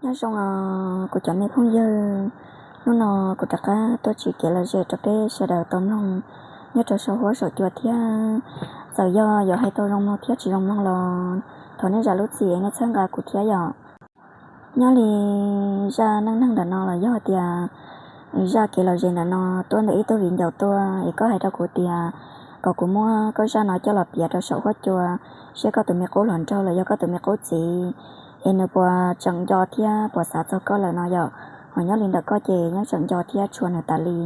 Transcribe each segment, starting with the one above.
Nyob zoo os kuv cov me phooj ywg, hnub no kuv rov qab tuaj tsim kev lom zem rau peb sawv daws tau mloog nyob rau saum huab saum cua thiab. Txawm yog yuav hais tau zoo mloog thiab tsis zoo mloog los thov nej zam lub txim nej txhawb nqa kuv thiab yom. Nyob li zaj neej neeg ntawm no los yog tias zaj kev lom zem ntawm no tuaj ntawm ib tug viv ncaus tuaj es koj hais rau kuv tias kom kuv muab koj zaj no coj los piav rau saum huab cua, seb koj tus me qub hluas nraug los yog koj tus me qub txiv es nws puas tseem nco thiab puas xav txog koj lawm no yom. Ho nyob li ntawm koj ces yeej tseem nco thiab tshua nws tas li.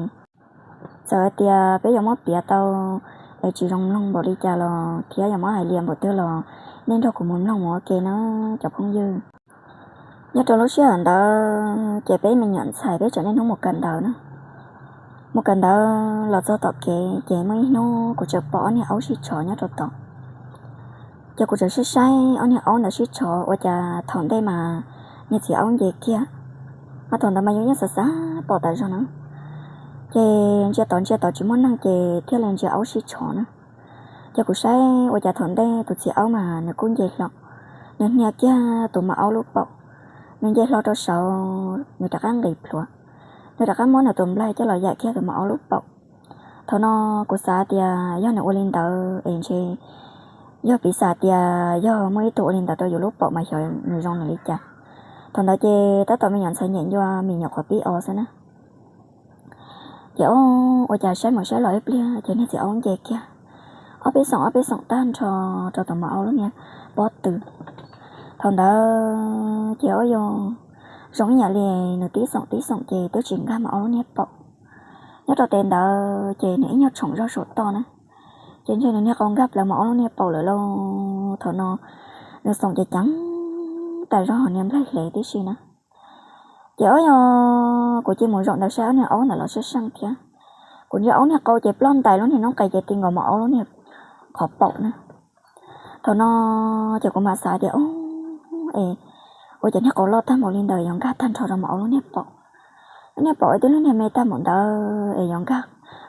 Txawm hais tias peb yuav muab piav tau es tsis zoo mloog npaum li cas los thiab yuav muab hais liam npaum twg los nej nrog kuv mus mloog mus ua ke na cov phooj ywg. Nyob rau lub sij hawm ntawd ces peb me nyuam ntxhais peb tseem niaj hnub mus kawm ntawv na. Mus kawm ntawv los txog tom kev ces muaj ib hnub kuv tseem pom ob niag aub sib tshov nyob rau tom. Ces kuv tseem saib saib ob niag aub ntawd sib tshov ua cas thaum ntej mas niag txiv aub nce kiag, mas thaum ntawd mas yus yeej xav xav pom tas zog na. Ces ntsia tod ntsia tod tsis muaj neeg ces thiaj li ntsia aub sib tshov na. Ces kuv saib ua cas thaum ntej tus txiv aub mas nws kuj nce hlo, nws hnia kiag tus maum aub lub paum, nws nce hlo rau saud nws rov qab nqis plhuav, nws rov qab muab nws tus nplaig coj los yaim kiag tus maum aub lub paum. Thaum no kuv xav tias yog nws ua li ntawd es ntshe, yog piv xam tias yog muaj ib tug ua li ntawd rau yus lub paum mas xyov nws zoo nws li cas. Thaum ntawd ces tab tom me nyuam ntxhais nyem ncua me nyuam qhuav pib o xwb na. Ces o, ua cas saib mus saib los ib pliag ces niag txiv aub nce kiag ob peb xoom ob peb xoom tag nrho rau tus maum aub lub niag pob tw. Thaum ntawd ces o yog zoo ib yam li nws tib xoom tib xoom ces twb tsis nkag maum aub lub niag paum. Nyob rau tes ntawd ces nws ib nyuag tshoom zog saum toj na, ces ntshe nws niag qau nkag plaws maum aub lub niag paum lawm lauj. Thaum no nws xoom ces ceev tas zog ho niag nplaig hle tib si na. Ces o yog kuv cia mus zaum ntawd saib ob niag aub ntawd los sab seej thiab. Kuv ntsia aub niag qau ces ploj ntais lub niag noob qes ces ti nkaus maum aub lub niag qhov paum na. Thaum no ces kuv mam xav tias o, es ua cas niag qau loj tag npaum li ntawd yuav nkag tag nrho rau maum aub lub niag paum. Lub niag paum es twb lub niag me tag npaum ntawd es yuav nkag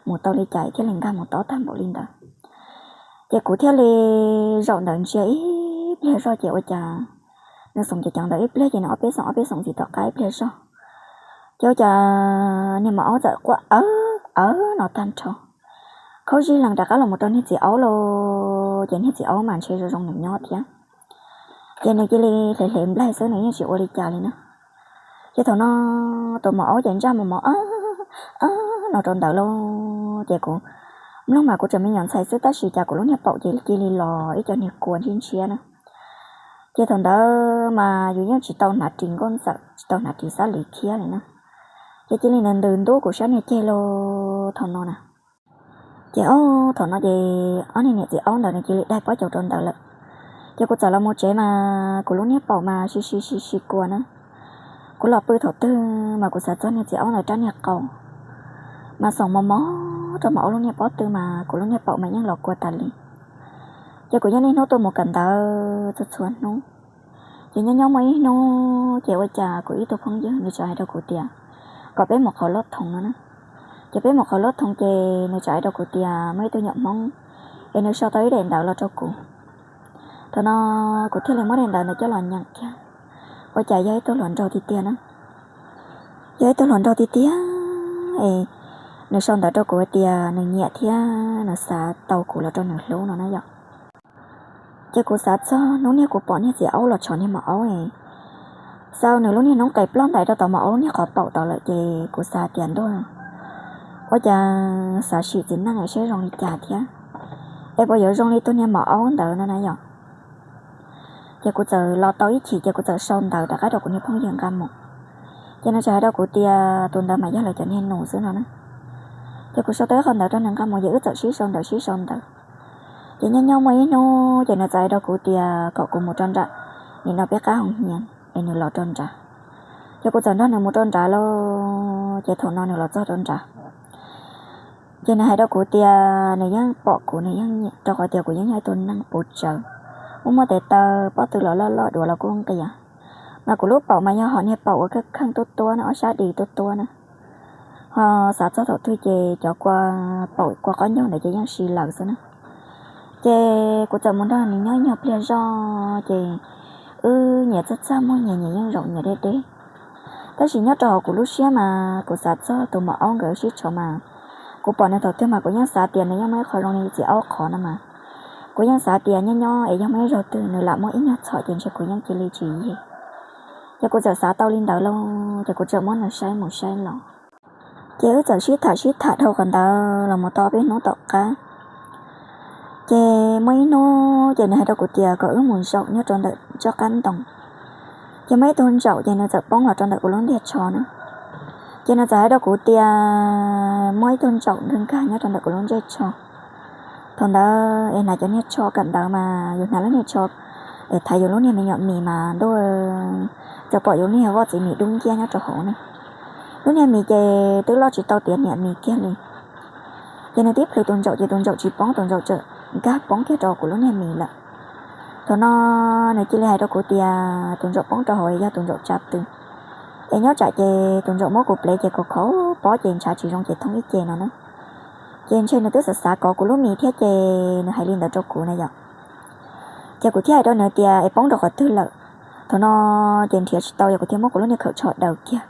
mus tau li cas thiaj li nkag mus tob tag npaum li ntawd. Ces kuv thiaj li zaum ntawd ntsia ib pliag zog ces ua cas nws xoom ceev ceev ntawd ib pliag ces nws ob peb xoom ob peb xoom ntxiv tom qab ib pliag zog, ces ua cas niag maum aub txawm quaj awv awv no tag nrho, khaub zig lees rov qab los mus rau niag txiv aub lauj. Ces niag txiv aub mas ntshe zoo zoo nws nyob thiab, ces nws cia li hle hle nplaig xwb nws yeej tsis ua li cas li na. Ces thaum no tus maum aub ces ntsaj mus mov a no rau ntawd lauj. Ces kuv mloog mas kuv tseem me nyuam ntxhais xwb tab sis cas kuv lub niag paum ces cia li los ib co niag kua ntshiab ntshiab na. Ces thaum ntawd mas yus yeej tsis tau hnav ris nkauj ntxawm tsis tau hnav ris xab lis khiab li na. Ces cia li ntws ntws ntub kuv sab niag ceg lauj thaum no na. Ces o, thaum no ces ob niag niam txiv aub ntawd nws cia li daig pob caus rau ntawd lawm. Ces kuv txawm los mus tsev mas kuv lub niag paum mas si si si si kua na. Kuv los pw thaum twg mas kuv xav txog niag txiv aub ntawd rab niag qau, mas xoom mos mos rau maum aub lub niag pob tw mas kuv lub niag paum mas yeej los kua tas li. Ces kuv yeej niaj hnub tuaj mus kawm ntawv txhua txhua hnub. Ces nyob nyob muaj ib hnub ces ua cas kuv ib tug phooj ywg nws txawm hais rau kuv tias kom peb mus qhov loj thoom no na. Ces peb mus qhov loj thoom ces nws txawm hais rau kuv tias muaj ib tug nyuam hmoob es nws sau tau ib daim ntawv los rau kuv. Thaum no kuv thiaj li muab daim ntawv ntawd coj los nyeem kiag, ua cas yog ib tug hluas nraug tiag tiag na. Yog ib tug hluas nraug tiag tiag es nws sau ntawv rau kuv tias nws nyiam thiab nws xav tau kuv los rau nws hlub no na yom. Ces kuv xav txog hnub niag kuv pom niag txiv aub los tshov niag maum aub es xav nws lub niag noob qes ploj ntais rau tom maum aub lub niag qhov paum tod lawm ces kuv xav tias ntuj, ua cas xav sim txiv neej es saib zoo li cas thiab, es puas yuav zoo li tus niag maum aub ntawd no na yom. Ces kuv txawm los tau ib chim ces kuv txawm sau ntawv rov qab rau kuv niag phooj ywg nqa mus. Ces nws txawm hais rau kuv tias tus ntawd mas yog lawv cov niag nus xwb no na. Ces kuv sau tau ib qho ntawv rau nws nqa mus ces wb txawm sib sau ntawv sib sau ntawv. Ces nyob nyob muaj ib hnub ces nws txawm hais rau kuv tias kom kuv mus rau nram nim no peb qab hoo hnia es nws los rau nrad. Ces kuv txawm nrog nws mus rau nrad lauj. Ces thaum no nws los txog rau nrad ces nws hais rau kuv tias nws yeej pom kuv nws yeej nyiam rau qhov tias kuv yeej yog ib tug neeg puv tsawv, muaj muaj tes taw, pob tw los loj loj, duav los kuj nqias. Mas kuv lub paum mas yog hom niag paum uas kheej kheej tuab tuab na, ob sab di tuab tuab na. Ho xav txog thaum twg ces cov kua paum kua qaub ncaug ntawd ces yeej si lawm xwb na. Ces kuv txawm mus nrog nws nyob ib nyuag pliag zog ces wb nyias txaj txaj muag, nyias nyias yeej zaum nyias deb deb. Tab sis nyob rau hauv kuv lub siab mas kuv xav txog tus maum aub nkawd sib tsho mas, kuv pom nws thaum twg mas kuv yeej xav tias nws yeej muaj ib qho zoo li txiv aub qhov no mas, kuv yeej xav tias nyob nyob es yog muaj ib zaug twg nws lam muaj ib nyuag txhom ces ntshe kuv yeej cia li tsis yig. Ces kuv txawm xav tau li ntawd lauj, ces kuv txawm muab nws saib mus saib los. Ces wb txawm sib tham sib tham dhau qhov ntawd los mus tau peb hnub tom qab. Ces muaj ib hnub ces nws hais rau kuv tias kom wb mus zaum nyob rau ntawm tsob qab ntoo. Ces muaj ib tug ntsaum ces nws txawm poob los rau ntawm kuv lub ntiag tsho na. Ces nws txawm hais rau kuv tias muaj ib tug ntsaum nkag nkag nyob rau ntawm kuv lub ntiag tsho. Thaum ntawd es hnav cov niag tsho kawm ntawv mas yus hnav lub niag tsho es thaiv yus lub niag me nyuam mis mas ntuj, txawm pom yus niag voj txiv mis dub nciab nyob rau hauv na. Lub niag mis ces twb loj tsis tau tiav niam mis kiag li. Ces nws tib plhws tus ntsaum ces tus ntsaum tsis poob, tus ntsaum txawm nkag poob kiag rau kuv lub niag mis lawm. Thaum no nws cia li hais rau kuv tias tus ntsaum poob rau hauv yog tus ntsaum tsa tw, es nyob tsam ces tus ntsaum muab kuv plev ces kuv khov pob ces ntshav tsis zoo ces thoob ib ce no na. Ces ntshe nws twb xav xav kov kuv lub mis thiab ces nws hais li ntawd rau kuv na yom. Ces kuv thiaj hais rau nws tias es poob rau qhov twg lawm. Thaum no ces nrhiav tsis tau yog kuv thiaj muab kuv lub niag khawm tsho daws kiag.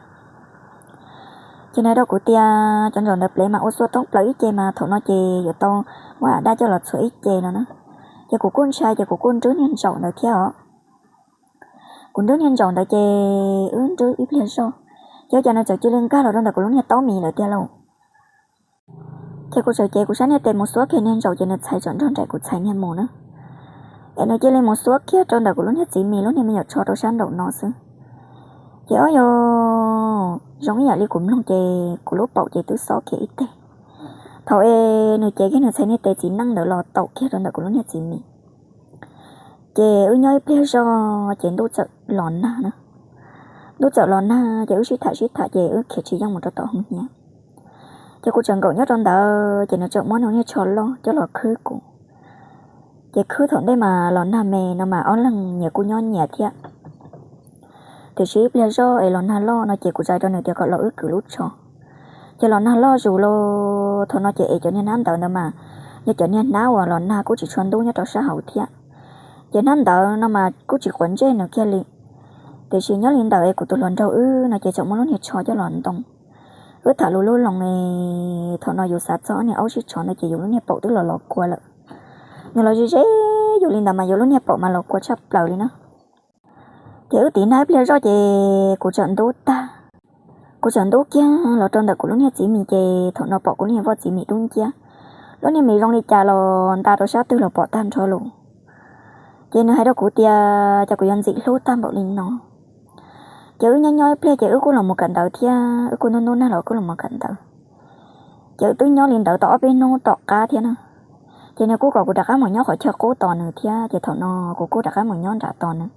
Ces nws hais rau kuv tias cov ntsaum ntawd plev mas ua xua thoob plaws ib ce mas thaum no ces yuav tau muab dab coj los txhuam ib ce no na. Ces kuv kuj ntshai ces kuv kuj nrwb niag ntsaum ntawd thiab os. Kuv nrwb niag ntsaum ntawd ces wb nrwb ib pliag zog, ces ua cas nws txawm cia li nkag los rau ntawm kuv lub niag taub mis lawm tiag lauj. Ces kuv txawm cev kuv sab niag tes mus xuab kiag niag ntsaum ces nws txhais tsam nrog nraim kuv txhais niag mus na. Es nws cia li mus xuab kiag rau ntawm kuv lub niag txiv mis lub niag me nyuam tsho rau sab nraum no xwb. Ces ob yog zoo ib yam li kuv mloog ces kuv lub paum ces twb xob kiag ib teg. Thaum es nws cev kiag nws txhais niag tes txiv neej ntawd los taum kiag rau ntawm kuv lub niag txiv mis. Ces wb nyob ib pliag zog ces ntuj txawm los nag na. Ntuj txawm los nag ces wb sib tham sib tham ces wb khiav tsis yeej mus rau tom hoo hnyiab. Ces kuv tseem nkaum nyob rau ntawd ces nws tseem muab nws niag tsho loj coj los khwb kuv. Ces khwb thaum ntej mas los nag me no mas ob leeg nyias kuj nyob nyias thiab. Tiam sis ib pliag zog es los nag loj no ces kuv txais rau nws tias kom los wb kwv lub tsho. Ces los nag loj zus los thaum no ces es cov niag hnab ntawd ntawd mas yog cov niag hnab uas los nag kuj tsis tshua ntub nyob rau sab hauv thiab. Ces hnab ntawd no mas kuj tsis quav ntsej nws kiag li. Tiam sis nyob li ntawd es kuv tus hluas nraug wb no ces tseem muab lub niag tsho coj los ntoo. Wb tham lus lub loo es thaum no yus xav txog niag aub sib tsho ntawd ces yus lub niag paum twb los los kua lawm. Nws los ze ze yus li ntawd mas yus lub niag paum mas los kua tshaj plaws li na. Ces wb tiv nag ib pliag zoj ces kuv txawm ntub tag. Kuv txawm ntub kiag los rau ntawm kuv lub niag txiv mis ces thaum no pom kuv lub niag voj txiv mis dub nciab. Lub niag mis zoo li cas los nta rau sab twg los pom tag nrho lus. Ces nws hais rau kuv tias cas kuv yuav ntxim hlub tag npaum li no. Ces wb nyob nyob ib pliag ces wb kuj los mus kawm ntawv thiab, wb kuj ntub ntub nag los kuj los mus kawm ntawv. Ces wb twb nyob li ntawd tau ob peb hnub tom qab thiab na. Ces nws kuj kom kuv rov qab mus nyob qhov chaw qub tos nws thiab, ces thaum no kuv kuj rov qab mus nyob nram tos nws.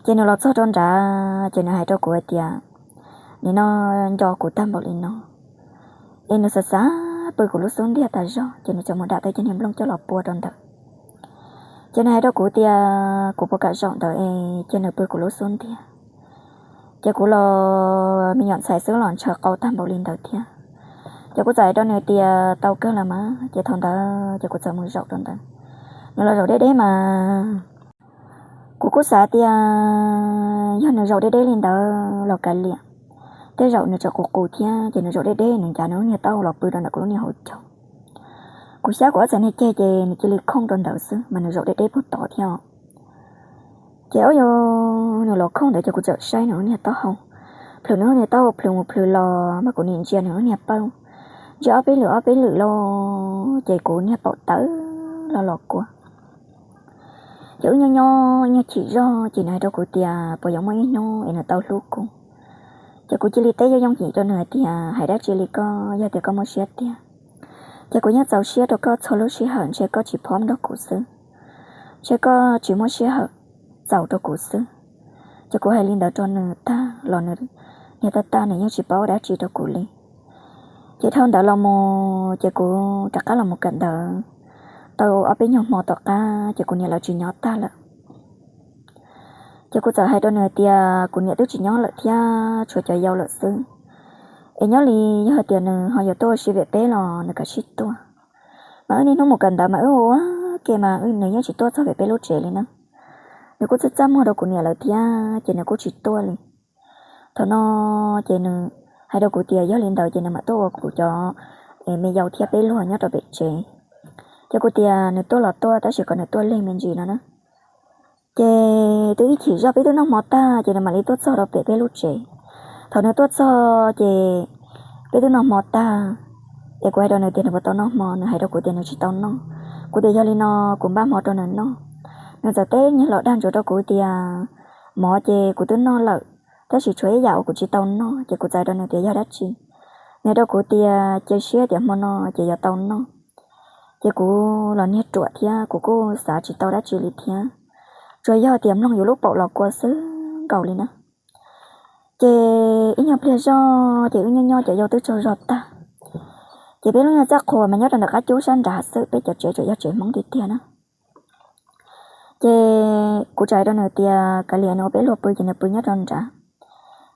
Ces nws los txog rau nrad ces nws hais rau kuv hais tias, nim no nco kuv tag npaum li no, es nws xav xav pw kuv lub xub ntiag tas zog, ces nws txawm mus dam tau cov niag nplooj coj los pua rau ntawd. Ces nws hais rau kuv tias kuv puas kam zaum ntawd es cia nws pw kuv lub xub ntiag. Ces kuv los me nyuam ntxhais xwb los ntshaw qau tag npaum li ntawd thiab. Ces kuv txawm hais rau nws tias tau kawg los mas, ces thaum ntawd ces kuv txawm mus zaum rau ntawd. Nws los zaum deb deb mas kuv kuj xav tias yog nws zaum deb deb li ntawd los kav liam, tej zaum nws tseem qus qus thiab, ces nws zaum deb deb nws ncav nws lub niag taub hau los pw rau ntawm kuv lub niag hauv caug. Kuv xyab kuv ob txhais niag ceg ces nws cia li khooj rau ntawd xwb mas nws zaum deb deb puag tod thiab os. Ces ob yog nws los khooj ntawd ces kuv txawm saib nws lub niag taub hau, plhws nws lub niag taub hau plhws mus plhws los mas kuv nim ntsia nws lub niag paum, ntsia ob peb lwm ob peb lwm los ces kuv niag paum tawv los los kua. Ces wb nyob nyob ib nyuag chim zog ces nws hais rau kuv tias puas yuav muaj ib hnub es nws tau hlub kuv. Ces kuv cia li teb yooj yooj yim rau nws hais tias hais dab tsi li koj, yog tias koj muaj siab tiag ces kuv yeej txaus siab rau koj txhua lub sij hawm, ntshe koj tsis phob nrog kuv xwb, ntshe koj tsis muaj sij hawm txaus rau kuv xwb. Ces kuv hais li ntawd rau nws tag los nws niag tag tag nws yeej tsis paub dab tsi rau kuv li. Ces dhau ntawd los mus ces kuv rov qab los mus kawm ntawv tau ob peb nyuag hmo tom qab ces kuv niam lawv tsis nyob tag lawm. Ces kuv txawm hais rau nws tias kuv niam twb tsis nyob lawm thiab tshuav cov yau lawm xwb, es nyob li yog hais tias nws ho yuav tuaj ua si pem peb los nws kav tsij tuaj. Mas wb niaj hnub mus kawm ntawv mas wb ua ke mas nws yeej tsis tuaj txog pem peb lub tsev li na. Nws kuj txaj txaj muag rau kuv niam lawv thiab ces nws kuj tsis tuaj li. Thaum no ces nws hais rau kuv tias yog li ntawd ces nws mam tuaj ua kuv cov me yau thiab peb luag nyob rau pem tsev. Ces kuv tias nws tuaj los tuaj tab sis kom nws tuaj lig me ntsis no na. Ces twb ib chim zoj peb twb noj hmo tag ces nws mam li tuaj txog rau pem peb lub tsev. Thaum nws tuaj txog ces peb twb noj hmo tag, es kuv hais rau nws tias nws puas tau noj hmo, nws hais rau kuv tias nws tsis tau noj. Kuv tias yog li no kuv npaj hmo rau nws noj. Nws txawm teb niag los dag ntsuav rau kuv tias mov ces kuv twb noj lawm, tab sis tshuav ib yam uas kuv tsis tau noj. Ces kuv txawm hais rau nws tias yog dab tsi? Nws hais rau kuv tias cia siab tias hmo no ces yuav tau noj. Ces kuv los niag ruam thiab kuv kuj xav tsis tau dab tsi li thiab, tsuas yog tias mloog yus lub paum los kua xwb nkaus li na. Ces ib nyuag pliag zog ces wb nyob nyob cov yau twb tsaug zog tag. Ces peb lub nyuag txaj qhua mas nyob rau ntawm qab cub sab nrad xwb, peb cov tsev tseem yog tsev Hmoob tiag tiag na. Ces kuv txawm hais rau nws tias kav liam nws ua peb luag pw ces nws pw nyob rau nrad.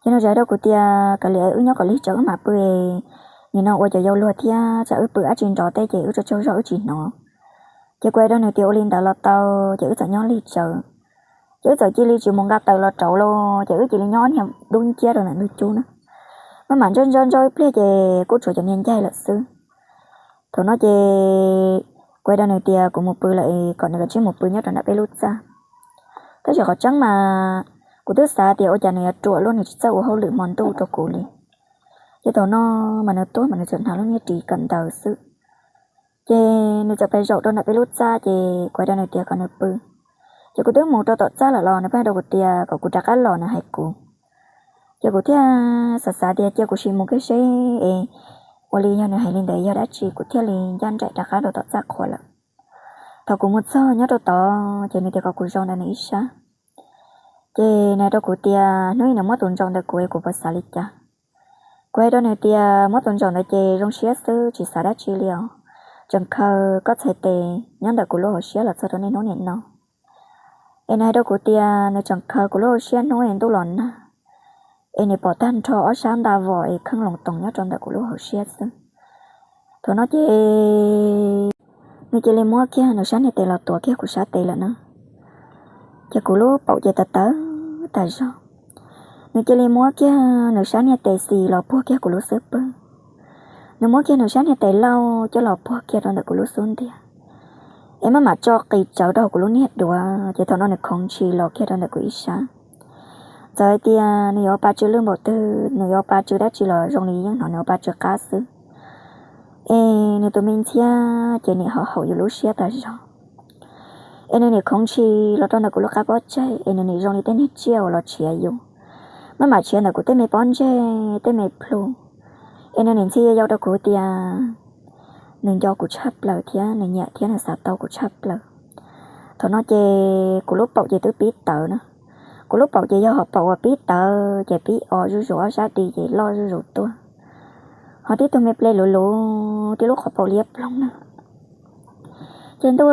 Ces nws txawm hais rau kuv tias kav liam wb nyob kom lig tsawv wb mam pw, nim no ua cov yau luag thiab tsam wb pw dab tsi nrov tej ces wb tsaug tsaug zog wb tsis hnov. Ces kuv hais rau nws tias ua li ntawd los tau, ces wb txawm nyob lig tsawv. Ces wb txawm cia li tsis mus nqa taws los rauv los ces wb cia li nyob niag dub nciab rau ntawm ntug cub na. Maj mam ntsaub ntsaub ntsaub ib pliag ces kuj tshuav cov niag ncaig lawm xwb. Thaum no ces kuv hais rau nws tias kuv mus pw lawm es kom nws kav tsij mus pw nyob rau nram peb lub txaj. Tab sis qhov tseeb mas kuv twb xav tias ua cas nws yuav ruam luaj nws tsis txawj ua hauj lwm hmo ntuj rau kuv li. Ces thaum no mas nws tuaj mas nws txawm hnav lub niag ris kawm ntawv xwb. Ces nws txawm pais zaum rau nram peb lub txaj ces kuv hais rau nws tias kom nws pw. Ces kuv twb mus rau tom txaj lawm los nws pheej hais rau kuv tias kom kuv rov qab los nws hais kuv. Ces kuv thiaj xav xav tias cia kuv sim mus kiag seb es ua li yog nws hais li ntawd yog dab tsi, kuv thiaj li ncaj nraim rov qab rau tom txaj qhua lawm. Thaum kuv mus txog nyob rau tod ces nws tias kom kuv zaum ntawm nws ib sab. Ces nws hais rau kuv tias hnub ib nws muab tus ntsaum ntawm kuv es kuv puas xav li cas. Kuv hais rau nws tias muab tus ntsaum ntawd ces zoo siab xwb tsis xav dab tsi li os. Tseem khaws koj txhais tes nyob ntawm kuv lub hauv siab los txog rau niaj hnub nim no. Es nws hais rau kuv tias nws tseem khaws kuv lub hauv siab hnub es ntuj los nag, es nws pom tag nrho ob sab nta vos es kheej loos toos nyob rau ntawm kuv lub hauv siab xwb. Thaum no ces nws cia li muab kiag nws sab niag tes los tuav kiag kuv sab tes lawm na. Ces kuv lub paum ces tawv tawv tas zog. Nws cia li muab kiag nws sab niag tes xis los puag kiag kuv lub xub pwg. Nws muab kiag nws sab niag tes laug coj los puag kiag rau ntawm kuv lub xub ntiag, es maj mam tso qis tsawv rau kuv lub niag duav. Ces thaum no nws khoov ntshis los kiag rau ntawm kuv ib sab. Txawm hais tias nws yuav ua pa tsw lwj npaum twg, nws yuav ua pa tsw dab tsi los zoo li yeej hnov nws ua pa tsw qab xwb. Es nws tus me ntxhiab ces nim ho haum yus lub siab tas zog. Es nws nim khoov ntshis los rau ntawm kuv lub qab pob tsaig es nws nim zoo li tej niag tsiaj uas los tshiav yus, maj mam tshiav ntawm kuv tej me pob ntseg tej me plhu. Es nws nim ntxhi yau rau kuv tias nws nco kuv tshaj plaws thiab nws nyiam thiab nws xav tau kuv tshaj plaws. Thaum no ces kuv lub paum ces twb pib tawv na. Kuv lub paum ces yog hom paum uas pib tawv ces pib o zuj zus, ob sab di ces loj zuj zus tuaj. Ho tib tug me ple luv luv tib lub qhov paum liab ploog na. Ces ntuj,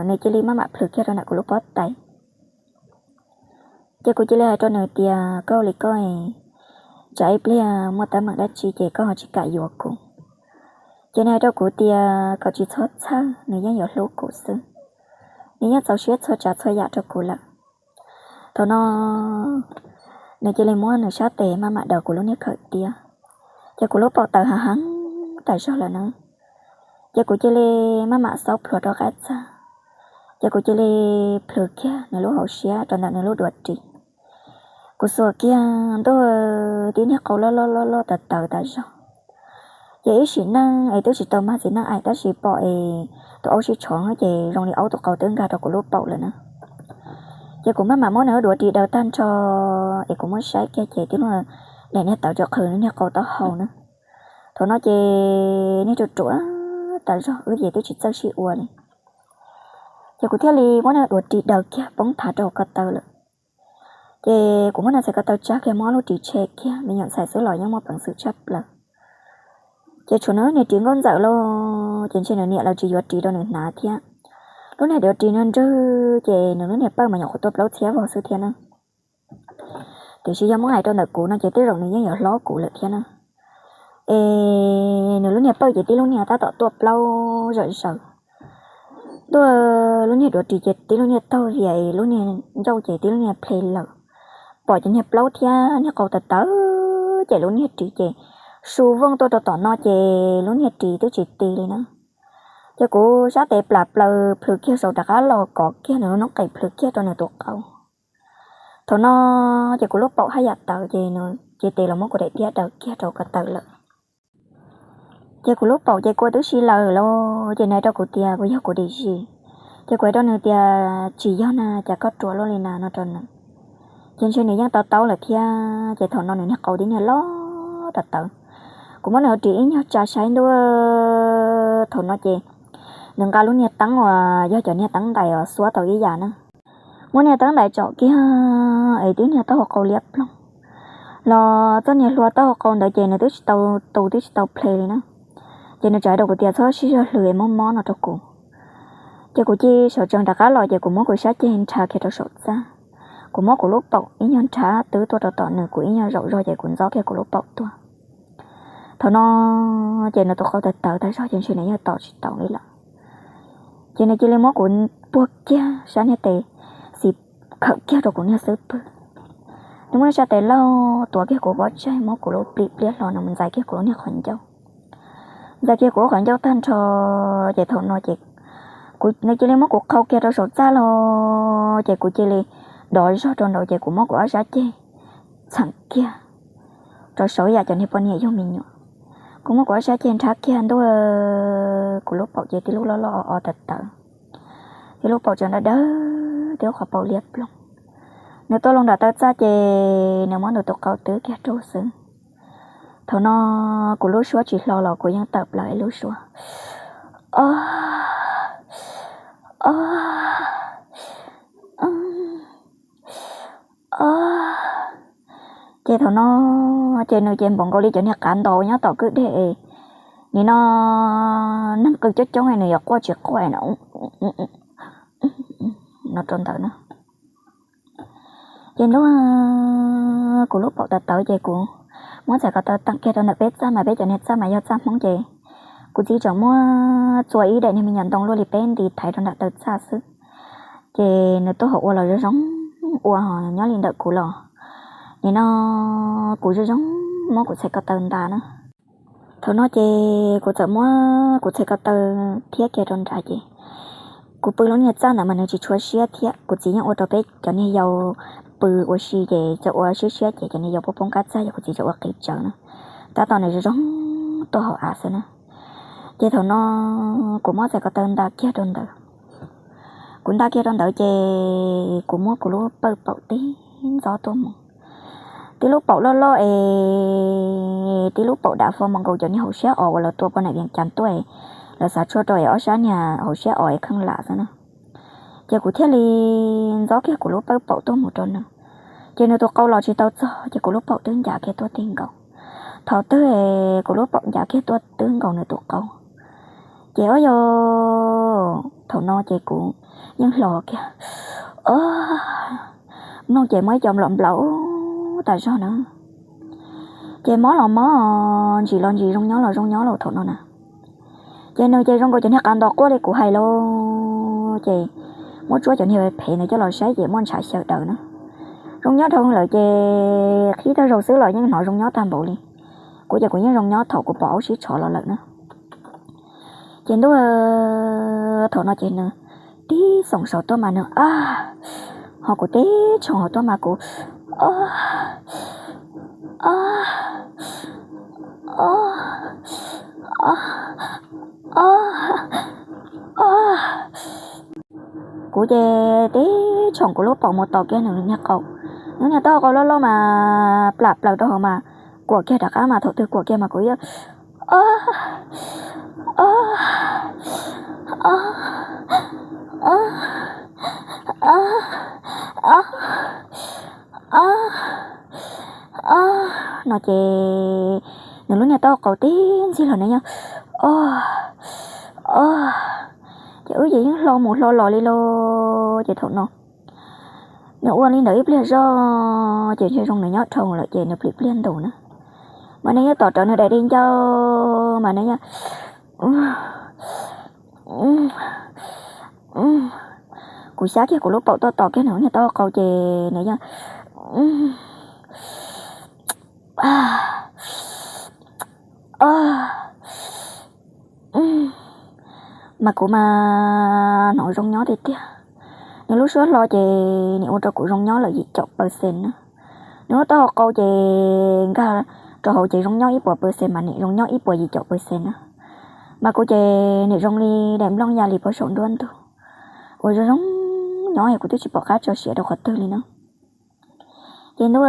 nws cia li maj mam plhws kiag rau ntawm kuv lub pob tais. Ces kuv cia li hais rau nws tias koj ua li koj, tsam ib pliag muaj teeb meem dab tsi ces koj ho tsis kam yuav kuv. Ces nws hais rau kuv tias kom tsis txhob txhawj, nws yeej yuav hlub kuv xwb, nws yeej txaus siab txhua tsav txhua yam rau kuv lawm. Thaum no nws cia li muab nws sab tes maj mam daws kuv lub niag khawm tiab, ces kuv lub paum tawv heev heev tas zog lawm na. Ces kuv cia li maj mam xaub plhuav rau qab txag, ces kuv cia li plhws kiag nws lub hauv siab rau ntawm nws lub duav ris. Kuv xuas kiag ntuj, tib niag qau loj loj loj loj tawv tawv tas zog. Ces ib sim neej es twb tsis tau mag txiv neej aim tab sis pom es tus aub sib tshov ces zoo li aub tus qau twb nkag rau kuv lub paum lawm na. Ces kuv maj mam muab nws lub duav ris daws tag nrho, es kuv muab saib kiag ces tib lub daim niag tawv tsuas qhwv niag qau taub hau na. Thaum no ces niag ruam ruam tas zog wb ces twb tsis txawj sib ua li. Ces kuv thiaj li muab nws duav ris daws kiag poob thav rau ko taw lawm. Ces kuv muab nws txhais ko taw tsa kiag, muab ob lub ris tshe kiag, me nyuam ntxhais xwb los yeej muaj peev xwm tshaj plaws. Ces tshuav nws lub niag ris nkauj ntxawm lauj, ces ntshe nws niam lawv tsis yuav ris rau nws hnav thiab. Lub niag duav ris no nrwg ces nws lub niag pawj mas nyuam qhuav tuaj plaub txhiab vog xwb thiab na. Tiam sis yog muab hais rau ntawm kuv no ces tej zaum nws yeej yuav hlob kuv lawm thiab na. Es nws lub niag pawj ces tib lub niag tab tom tuaj plaub zom zaws. Tuaj lub niag duav ris ces tib lub niag taug vias, lub niag ncauj ces tib lub niag ple lawm. pom cov niag plaub thiab niag qau tawv tawv ces lub niag ris ces su vooj tuaj rau tom no ces lub niag ris twb tsis ti li na. Ces kuv sab tes plam plaws plhws kiag saum rov qab los kov kiag nws lub noob qes plhws kiag rau nws tus qau. Thaum no ces kuv lub paum haj yam tawv ces nws cia tes los muab kuv daim tiab daws kiag rau ko taw lawm. Ces kuv lub paum ces kua twb si lawm los ces nws hais rau kuv tias puas yog kuv dim zis. Ces kuv hais rau nws tias tsis yog na, cas koj ruam luaj li na no rau nws. Ces ntshe nws yeej tau taub lawm thiab ces thaum no nws niag qau tib niag loj tawv tawv. Kuv muab nws ris ib nyuag tsa saib ntua, thaum no ces nws nqa lub niag teeb uas yog cov niag teeb ntais uas xuab tau ib yam na. Muab niag teeb ntais tsom kiag es tib niag taub hau qau liab ploog los txoj niag hlua taub hau qau ntawd ces nws twb tsis tau tu twb tsis tau ple li na. Ces nws txawm hais rau kuv tias txhob sib zog hlwv es mob mob no rau kuv. Ces kuv cia sawv tsees rov qab los ces kuv muab kuv sab ceg nrhav kiag rau saum txaj. Kuv muab kuv lub paum ib nyuag nrhav twb tuaj rau tom nws, kuv ib nyuag zaum zog ces kuv ntxob kiag kuv lub paum tuaj. Thaum no ces nws tus qau tawv tawv tag zog ces ntshe nws yeej tom tsis tau li lawm. Ces nws cia li muab kuv puag kiag sab niag tes, xis khawm kiag rau kuv niag xub pwg. Nws muab sab tes laug tuav kiag kuv pob tsaig, muab kuv lub plim pliab hlo, nws mus ntxais kiag kuv lub niag qhov ncauj. Ntxais kiag kuv lub qhov ncauj tag nrho ces thaum no ces nws cia li muab kuv qhau kiag rau saum txaj los ces kuv cia li dov zog rau nraud ces kuv muab kuv ob sab ceg txheem kiag rau saum yam cov niag poj niam yug me nyuam. Kuv muab kuv ob sab ceg nrhav kiag ntua, kuv lub paum ces tib lub loj loj o o tawv tawv, tib lub paum tseem dawb dawb, tib lub qhov paum liab ploog. Nws tuaj loo nram taw txaj ces nws muab nws tus qau twb kiag rau xwb. Thaum no kuv lub suab tsis hlo los kuv yeej tawm plaws ib lub suab, o, o, o, ces thaum no ces nws ces npaum nkaus li cov niag qav ntos nyob tom kwj deg, nim no neeg qw coob coob nws yuav quaj tsis quaj no, no rau ntawd na. Ces ntuj, kuv lub paum tawv tawv ces kuv muab txhais ko taw teem kiag rau ntawm peb txaj mas peb cov niag txaj mas yog txaj Hmoob ces kuv txiv tseem muab txua ib daim niag me nyuam ntoo luaj li peb nti thaiv rau nram taw txaj xwb. Ces nws tuaj hauv ua los zoo zoo ua, nyob li ntawm kuv los nim no kuv zoo zoo muab kuv txhais ko taw nta na. Thaum no ces kuv txawm muab kuv txhais ko taw thiab kiag rau nrad ces kuv pw lub niag txaj ntawd mas nws tsis tshua siab thiab. Kuv txiv yeej ua rau peb cov niag yau pw ua si ces txawm ua siab siab ces cov niag yau poob poob qab txaj yog kuv txiv txawm ua qis tsawv na, tab tom nws zoo zoo tuaj hauv av xwb na. Ces thaum no kuv muab txhais ko taw nta kiag rau ntawd. Kuv nta kiag rau ntawd ces kuv muab kuv lub pawj paum tib ntxob tuaj mus. Tib lub paum loj loj es tib lub paum dav fo mas nkaus cov niag hauv siab os uas lawv tua poj niam Vias Cas tuaj es lawv xav tshuaj rau es ob sab niag hauv siab os es kheej lam xwb na. Ces kuv thiaj li ntxob kiag kuv lub pawj paum tuaj mus rau nws. Ces nws tus qau los tsis tau txog ces kuv lub paum twb ncav kiag tuaj tib nkaus. Thaum twg es kuv lub paum ncav kiag tuaj tib nkaus nws tus qau, ces o yog thaum no ces kuv yeej hlo kiag, o, mloog ces muaj ib co nplaum nplaum tas zog na. Ces mob los mob, ntsim los ntsim, zoo nyob los zoo nyob lauj thaum no na. Ces nws ces zoo nkaus cov niag qav ntos quaj li kuv hais lauj. Ces muab tsuab cov niag phem ntawd coj los saib ces muaj ntshav xyaw daws na. Zoo nyob dhau lawm ces qhib tag zaus xwb los yeej hnov zoo nyob tag npaum li. Kuv ces kuv yeej zoo nyob thaum kuv pom aub sib tshov los lawm na. Ces ntuj, thaum no ces nws tib xoom saud tuaj mas nws a, ho kuv tib tshoom hauv tuaj mas kuv o, o, o, o, o, o. Kuv ces tib tshoom kuv lub paum mus tos kiag nws niag qau. Nws niag taub hau qau loj loj mas plam plaws rau hauv mas kuam kiag rov qab mas thaum twg kuam kiag mas kuv yeej o, o, o, o, o, o, o, o, no ces nws lub niag taub hau qau tib ntxig los nws yeej o, o, ces wb ces yeej hlo mus hlo los li lauj. Ces thaum no nws ua li ntawd ib pliag zog ces ntshe zoo nws nyob dhau lawm ces nws plim pliag ntus na. Mas nws yeej tom rawv nws daim di ncauj mas nws yeej, kuv xyab kiag kuv lub paum tuaj tos kiag nws niag taub hau qau ces nws yeej Mas kuv mas hnov zoo nyob tiag tiag. Nws lub suab hlo ces nim ua rau kuv zoo nyob lawm yim caum percent na. Nws lub taub hau qau ces nkag rau hauv ces zoo nyob ib puas percent, mas nim zoo nyob ib puas yim caum percent na. Mas kuv ces nim zoo li daim nplooj ya li puag saum nruab ntug, uas zoo zoo nyob, kuv twb tsis pom qab tso siab rau qhov twg li na. Ces ntuj,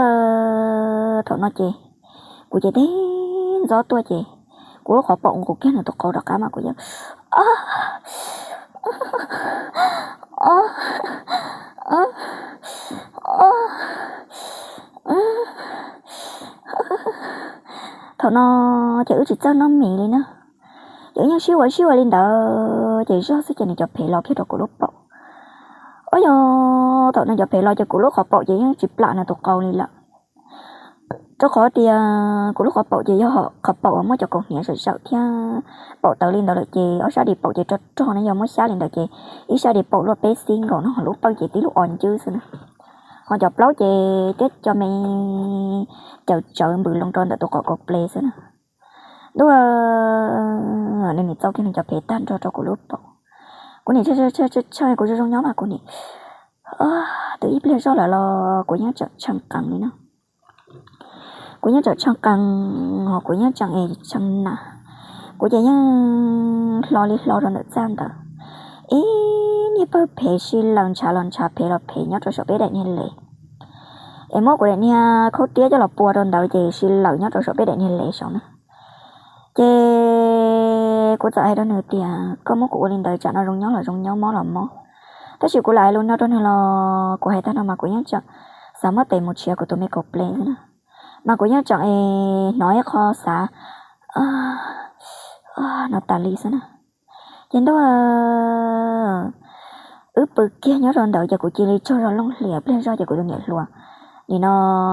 thaum no ces kuv ces tib ntxob tuaj ces kuv lub qhov paum nqus kiag nws tus qau rov qab mas kuv yog Thaum no ces wb tsis txawj noj mis li na, ces wb yeej sib ua sib ua li ntawd ces zog xwb ces nws cov phev los kiag rau kuv lub paum. Ua yog thaum nws cov phev los ces kuv lub qhov paum ces yeej tsis plam nws tus qau li lawm, rau qhov tias kuv lub qhov paum ces yog qhov paum uas muaj cov kaus hniav zawm zawm thiab paum tawv li ntawd lawm ces ob sab di paum ces rog rog ne, yog muab xyab li ntawd ces ib sab di paum luaj peb xib nkaus no, ho lub pawj ces tib lub o ncwb xwb na, ho cov plaub ces thiab cov me caws tsawv npws loo rau ntawm tus qau kaus ple xwb na. Ntuj, nws nim txau kiag nws cov phev tag nrho rau kuv lub paum. Kuv nim tshee tshee kuv zoo zoo nyob mas kuv nim, twb ib pliag zog lawm los kuv yeej tseem tshee qees li no. Kuv yeej tseem tshee qees, ho kuv yeej tseem es tshee nas. Kuv ces yeej hlo li hlo rau ntawm txaj ntawd, ib niag pawg phev si lawm, ntshav los ntshav, phev los phev nyob rau saum peb daim niag lev. Es muab kuv daim niag khaub tiab coj los pua rau ntawd ces si lawm nyob rau saum peb daim niag lev saud na. Ces kuv txawm hais rau nws tias koj muab kuv ua li ntawd tsam no zoo nyob los zoo nyob, mob los mob. Tab sis kuv lam hais lus no rau nws los kuv hais tag no mas kuv yeej tseem xav muab tes mus tshiav kuv tus me kaus ple xwb na, mas kuv yeej tseem es hnov ib qho xav no tas li xwb na. Ces ntuj, wb pw kiag nyob rau ntawd ces kuv cia li tsaug zog looj hlias pliag zog ces kuv tus niam hluas nim no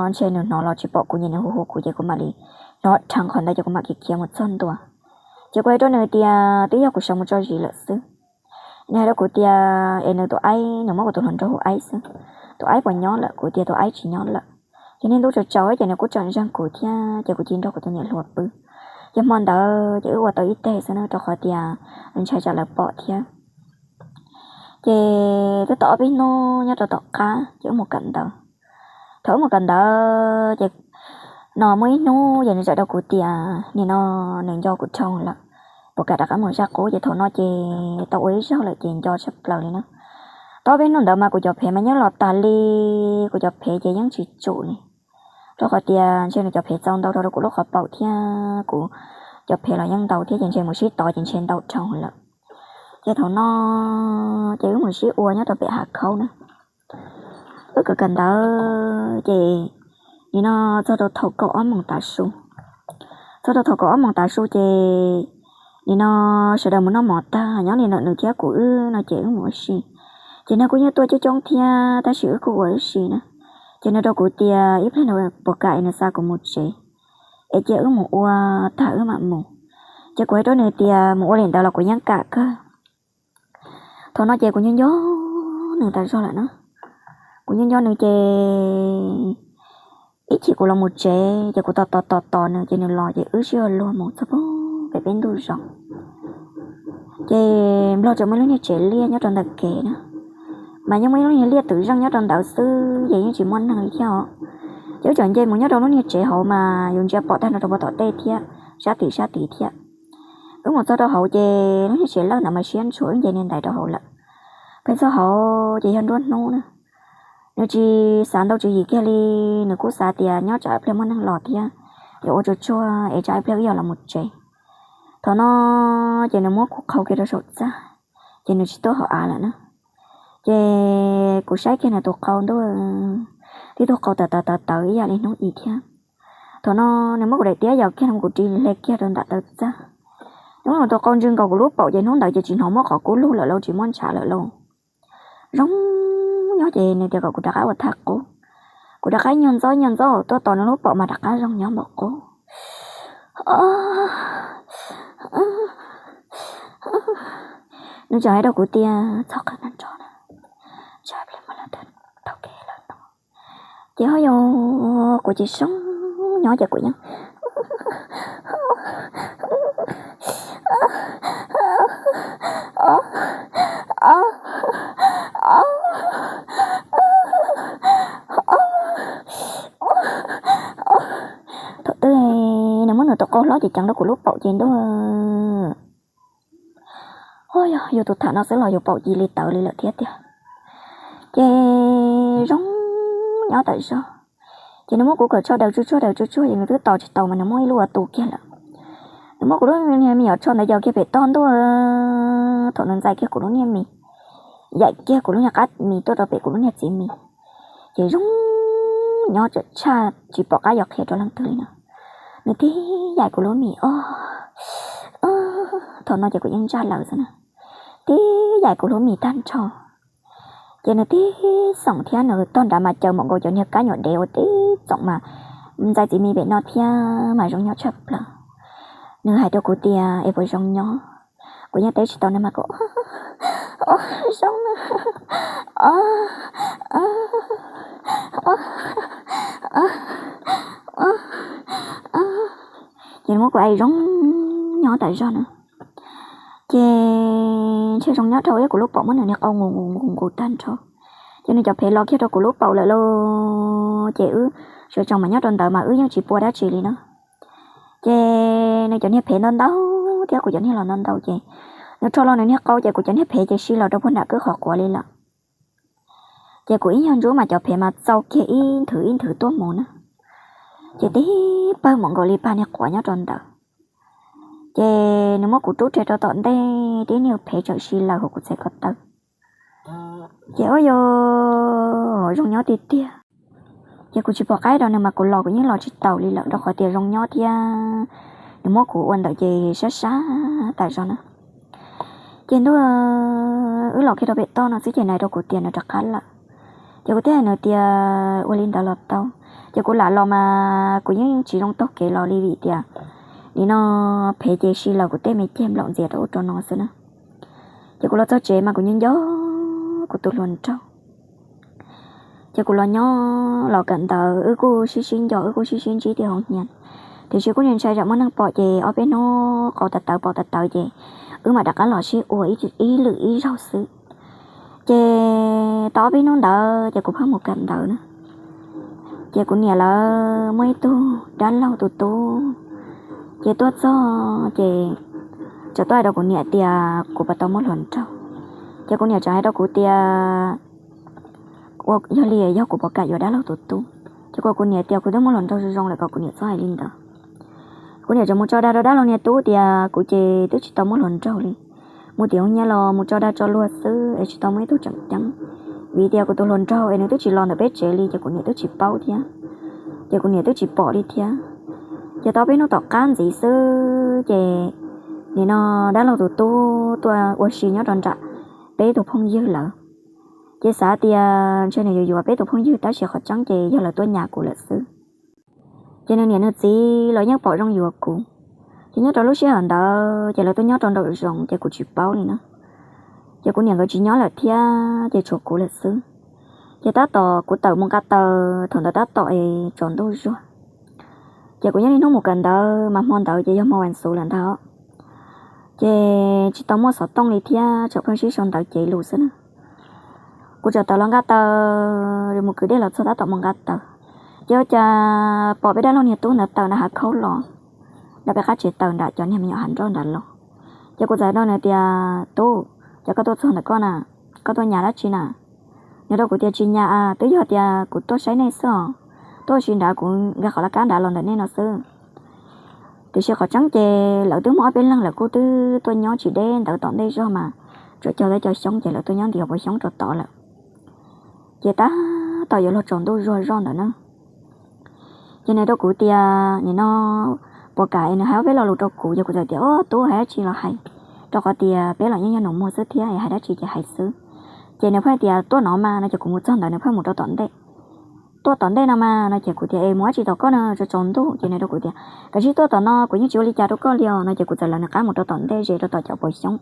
ntshe nws hnov los tsis pom kuv ces nws hu hu kuv ces kuv mam li hnov dheev qhov ntawd ces kuv mam khiav khiav mus txog ntua. Ces kuv hais rau nws tias twb yog kuv sawv mus tso zis lawm xwb. Nws hais rau kuv tias es nws tus aib, nws muab kuv tus hluas nraug hu aib xwb, tus aib puas nyob lawm? Kuv tias tus aib tsis nyob lawm. Ces niaj hnub tsaus tsaus ces nws kuj tseem ntseeg kuv thiab ces kuv cia li nrog kuv tus niam hluas pw. Ces hmo ntawd ces wb ua tau ib teg xwb na rau qhov tias ntshai tsam lawv pom thiab. Ces twb tau ob peb hnub nyob rau tom qab ces wb mus kawm ntawv. Thaum wb mus kawm ntawv ces no muaj ib hnub ces nws txawm rau kuv tias nim no nws nco kuv dhau lawm, puas kam rov qab mus zaj qub. Ces thaum no ces tau ua ib zaug lawm ces nco tshaj plaws li na. Tau ob peb hnub ntawd mas kuv cov phev mas yeej los tas li, kuv cov phev ces yeej tsis tsum li, rau qhov tias ntshe nws cov phev txaus ntau rau kuv lub qhov paum thiab kuv cov phev los yeej ntau thiab ces ntshe mus sib tov ces ntshe ntau dhau lawm. Ces thaum no ces wb mus sib ua nyob rau pem hav khaub na. Wb kawm kawm ntawv ces nim no txog rau thaum kaum ob moos tav su, txog rau thaum kaum ob moos tav su ces nim no sawv daws mus noj mov tag nyob li ntawm nws thiab kuv wb no ces wb mus ua si. Ces nws kuj yeej tuaj coob coob thiab tab sis wb kuj ua wb si na. Ces nws rau kuv tias ib pliag nws puas kam es nws xa kuv mus tsev, es cia wb mus ua tag wb mam mus. Ces kuv hais rau nws tias mus ua li ntawd los kuv yeej kam kawg. Thaum no ces kuv nco nco nws tas zog lawm na. Kuv nco nco nws ces ib chim kuv los mus tsev ces kuv tos tos tos tos nws ces nws los ces wb sib ua luag mus txog pem peb ntuj zoov. Ces nplog tseem muaj ib lub niag tsev liaj nyob rau ntawm kev na, mas yeej muaj ib lub niag liaj twm zeej nyob rau ntawd xwb ces yeej tsis muaj neeg li thiab os. Ces wb tseem nce mus nyob rau lub niag tsev hauv mas yus ntsia pom tag nrho rau puag tom tej thiab sab tim sab tid thiab. Wb mus txog rau hauv ces lub niag tsev lawj ntawd mas siab ntshua, wb nce niag ntaiv rau hauv lawm. Pheej txog hauv ces yog nruab hnub na. Nws tsis xav ntau tswv yim kiag li, nws kuj xav tias nyob tsam ib pliag muaj neeg los thiab, yuav ua tsuag tsuag es tsam ib pliag wb yog los mus tsev. Thaum no ces nws muab kuv qhau kiag rau saum txaj, ces nws tsis tuaj hauv av lawm na. Ces kuv saib kiag nws tus qau ntuj, tib tug qau tawv tawv tawv tawv ib yam li hnub i thiab. Thaum no nws muab kuv daim tiab yaus kiag no kuv ris hle kiag rau nram taw txaj. Nws muab nws tus qau ntsw nkaus kuv lub paum ces hnub ntawd ces tsis hnov muaj qhov kub lug lawm lauj, tsis muaj ntshav lawm lauj. Zoo nyob ces nws tias kom kuv rov qab ua thaj qub. Kuv rov qab nyuag ntxob nyuag ntxob tuaj tos nws lub paum mas rov qab zoo nyob npaum qub. Nws tseem hais rau kuv tias txhob qw nrov nrov na, tsam ib pliag muaj leej twg taug kev los tos. Ces ho yog kuv ces zoo nyob ces kuv yeej thaum twg nws muab nws tus qau hlob ces ceev rau kuv lub paum ces ntuj, yog yus tus tham no xwb los yus paum ci li tawv li lawm thiab tiag. Ces zoo nyob tawm zog, ces nws muab kuv kom tsho daws tsuj tsuag daws tsuj tsuag ces nws twb tos tsis tau mas nws muab ib lub ua tu kiag lawm. Nws muab kuv lub niag me nyuam tsho ntawd yos kiag pem toj ntuj, thaum nws ntxais kiag kuv lub niag mis, yaim kiag kuv lub niag qab mis tuaj rau pem kuv lub niag txiv mis, ces zoo nyob tshaj tsis pom qab yuav qhia rau leej twg li no. Nws tib yaim kuv lub mis os, thaum no ces kuv yeej ntsaj lawm xwb na, tib yaim kuv lub mis tag nrho. Ces nws tib xoom thiab nws tog nrad mas caws mam nkaus cov niag kab nyuam dev ua tib txoom mas ntxais txiv mis pem no thiab mas zoo nyob tshaj plaws. Nws hais rau kuv tias es puas zoo nyob, kuv yeej teb tsis tau nws mas kuv zoo na, ces nws muab kuv aim zoo nyob tas zog na. Ces ntshe zoo nyob rau ib kuv lub paum muab nws niag qau nqus nqus nqus nqus tag nrho, ces nws cov phev los kiag rau kuv lub paum lawm lauj. Ces wb sawv tsees mas nyob rau ntawd mas wb yeej tsis pua dab tsi li na. Ces nws cov niag phev ntau ntau thiab kuv cov niag los ntau ntau ces nws rho los nws niag qau ces kuv cov niag phev ces si los rau puag nram kwj qhov quav li lawm. Ces kuv ib nyuag ntsub mas cov phev mas txau kiag ib nthwv ib nthwv tuaj mus na. Ces tib pawg mam nkaus li pag niag quav nyob rau ntawd. Ces nws muab kuv rub rhe rau tom ntej tib niag phev tseem si lawm hauv kuv txhais ko taw. Ces ua yog zoo nyob tiag tiag. Ces kuv tsis pom qab rau nws mas kuv los kuv yeej los tsis taus li lawm rau qhov tias zoo nyob thiab nws muab kuv ua ntawd ces sab sab tas zog na. Ces ntuj, wb los kiag rau pem toj no xwb ces nws hais rau kuv tias nws rov qab lawm. Ces kuv thiaj hais nws tias ua li ntawd los tau. Ces kuv lam los mas kuv yeej tsis zoo taug kev los li vim tias nim no phev ces si lawm kuv tej me ceg nplaum ntxias rau ub rau no xwb na. Ces kuv los txog tsev mas kuv nyob nco kuv tus hluas nraug. Ces kuv los nyob los kawm ntawv wb kuj sib sib nco wb kuj sib sib ntsib tim hauv hnyias, tiam sis kuj ntshai tsam muaj neeg pom ces ob peb hnub qau tawv tawv pom tawv tawv ces wb mam rov qab los sib ua ib lwm ib zaug xwb. Ces tau ob peb hnub ntawd ces kuv pheej mus kawm ntawv na. Ces kuv niam lawv muaj ib tug dab laug tus tub, ces tuaj txog ces txawm tuaj hais rau kuv niam tias kuv puas tau muaj hluas nraug. Ces kuv niam txawm hais rau kuv tias ua yog li yog kuv puas kam yuav dab laug tus tub. Ces kuv, kuv niam tias kuv twb muaj hluas nraug zoo zoo lawm kom kuv niam txhob hais li ntawd. Kuv niam txawm mus tso dag rau dab laug niag tub tias kuv ces twb tsis tau muaj hluas nraug li, mus tim hauv hnyias los mus tso dag tso luag xwb es tsis tau muaj ib tug tseem ceeb. Vim tias kuv tus hluas nraug es nws twb tsis los ntawm peb tsev li ces kuv niam twb tsis paub thiab, ces kuv niam twb tsis pom li thiab. Ces tau peb hnub tom qab ntxiv xwb ces nim no dab laug tus tub tuaj ua si nyob rau nram peb tus phooj ywg lawm. Ces xav tias ntshe nws yuav yuav peb tus phooj ywg tab sis qhov tseeb ces yog lawv tuaj nyas kuv lawm xwb. Ces nws niam nws txiv los yeej pom zoo yuav kuv. Ces nyob rau lub sij hawm ntawd ces lawv tuaj nyob rau nraum zoov ces kuv tsis paub li na. Ces kuv niam nkawd tsis nyob lawm thiab ces tshuav kuv lawm xwb. Ces tab tom kuv tawm mus nqa taws thaum ntawd tab tom es tsaus ntuj zuag. Ces kuv nyob niaj hnub mus kawm ntawv mas hmo ntawd ces yog hmo vas xuv lawm ntag. Ces tsis tau muaj xov tooj li thiab tseem pheej sib sau ntawv cev lus xwb na. Kuv txawm tawm los nqa taws mus kwv dej los txog tab tom mus nqa taws, ces ua cas pom peb dab laug niag tub ntawd tawm nram hav khaub los, nram peb qab tsev tawm nram cov niag me nyuam hav nroj nrad los. Ces kuv txawm hais rau nws tias tub, ces koj tuaj txog ntawm koj na, koj tuaj nyas dab tsi na? Nws rau kuv tias tsis nyas, twb yog tias kuv tuaj saib nej xwb os, tuaj ua si nrad kuv nkag qhov laj kab nrad los ntawm nej no xwb. Tiam sis qhov tseeb ces lawv twb muaj ob peb leeg lawv kuj twb tuaj nyob tsis deb ntawd tom ntej zog mas, tsuas cog tau cov xyoob ces lawv tuaj nyob nti puas xyoob rau tod lawm. Ces tab tom yuav luag tsaus ntuj zuag zog ntawd na. Ces nws rau kuv tias nim no puas kam es nws hais ob peb lo lus rau kuv, ces kuv txawm tias o tub, hais dab tsi los hais, rau qhov tias peb los yeej yog nus muag xwb thiab, hais dab tsi ces hais xwb. Ces nws pheej tias tuaj no mas no ces kuv mus txog ntawd nws pheej mus rau tom ntej. Tuaj tom ntej no mas no ces kuv tias es mus dab tsi tom koj no tsaus tsaus ntuj, ces nws rau kuv tias kav tsij tuaj tom no kuv yeej tsis ua li cas rau koj li os no ces kuv txawm lawv nws qab mus rau tom ntej ze rau tom cov puas xyoob.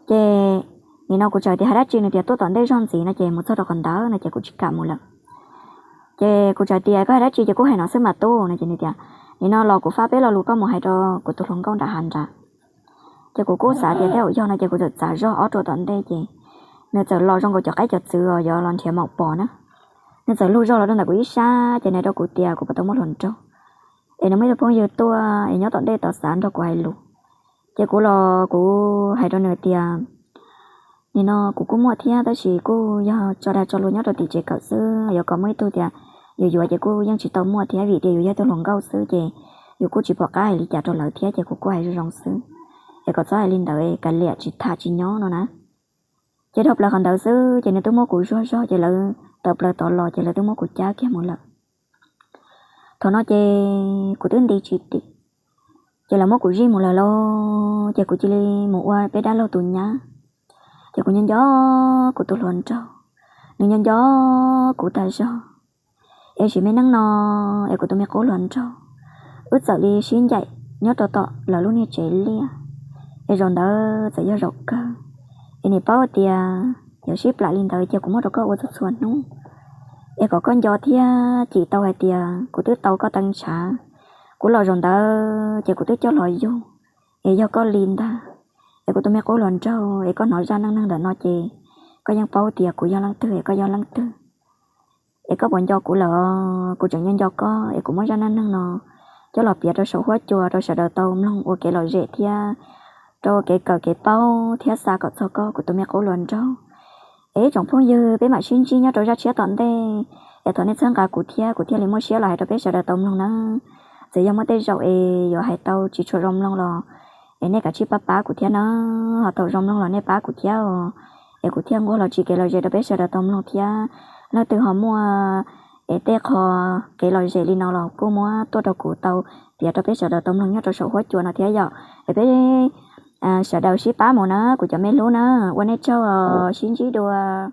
Ces nim no kuv txawm tias hais dab tsi, nws tias tuaj tom ntej zog ntxiv no ces mus txog rau qhov ntawd no ces kuv tsis kam mus lawm. Ces kuv txawm tias koj hais dab tsi ces kuj hais no xwb mas tub no ces nws tias, nim no los kuv fab peb lo lus koj mus hais rau kuv tus hluas nkauj nram hav nrad. Ces kuv kuj xav tias tej zaum yog no ces kuv txawm txav zog ob ruam tom ntej ces nws txawm los zoo nkaus cov qaib cov txwv os yuav los nrhiav maum pos na. Nws txawm lug zog los rau ntawm kuv ib sab ces nws hais rau kuv tias kuv puas tau muaj hluas nraug, es nws muaj ib tug phooj ywg tuaj es nyob tom ntej tod xav nrog kuv hais lus. Ces kuv los kuv hais rau nws tias, nim no kuv kuj muaj thiab tab sis kuj yog tso dag tso luag nyob rau tim tsev kawm xwb, yuav kom muaj ib tug tias yus yuav ces kuj yeej tsis tau muaj thiab vim tias yus yog ib tug hluas nkauj xwb ces yus kuj tsis pom qab hais li cas rau lawv thiab ces kuv kuj hais zoo zoo xwb, es kom txhob hais li ntawd, kav liam tsis tham tsis nyob no na. Ces dhau plaws qhov ntawd xwb ces nws twb muab kuv zuag zog ces lawv tawm plaws tod los ces lawv twb muab kuv cab kiag mus lawm. Thaum no ces kuv twb nti tsis dim, ces lawv muab kuv zij mus lawm lauj, ces kuv cia li mus ua peb dab laug tus nyab. Ces kuv nyob nco kuv tus hluas nraug, nws nyob nco kuv tag zog. Es sim me neej no es kuv tus me qub hluas nraug, wb txawm li sib ncaim nyob rau tom lawv lub niag tsev liaj. Es zaum ntawd txawm yog zaum kawg, es nim paub tias yog sib plam li ntawd ces kuv muab rau koj ua txhua txhua hnub, es kom koj nco thiab cim tau hais tias kuv twb tau koj tee ntshav. Kuv los zaum ntawd ces kuv twb coj los yug, es yog koj li ntag. Es kuv tus me qub hluas nraug, es koj hnov zaj neej neeg ntawm no ces koj yeej paub tias kuv yog leej twg es koj yog leej twg. Es koj puas nco kuv lawm? Kuv tseem nco nco koj, es kuv muab zaj neej neeg no coj los piav rau saum huab cua rau sawv daws tau mloog ua kev lom zem thiab rau kev kawm kev paub thiab xa kom txog koj kuv tus me qub hluas nraug. Es ib tsoom phooj ywg, peb mam sib ntsib nyob rau zaj tshiab tom ntej, es thov nej txhawb nqa kuv thiab kuv thiaj li muaj siab los hais rau peb sawv daws tau mloog nawb. Txawm yog muaj tej zaum es yuav hais tau tsis tshua zoo mloog los es nej kav tsij pab pab kuv thiab nawb, ho thaum zoo mloog los nej pab kuv thiab os, es kuv thiaj nquag los tsim kev lom zem rau peb sawv daws tau mloog thiab. Leej twg ho muaj es tej qho kev lom zem li no los kuj muab tuaj rau kuv tau piav rau peb sawv daws tau mloog nyob rau saum huab cua no thiab yom. Es peb sawv daws sib pab mus na kuv cov me hlub na, ua nej tsaug, sib ntsib dua.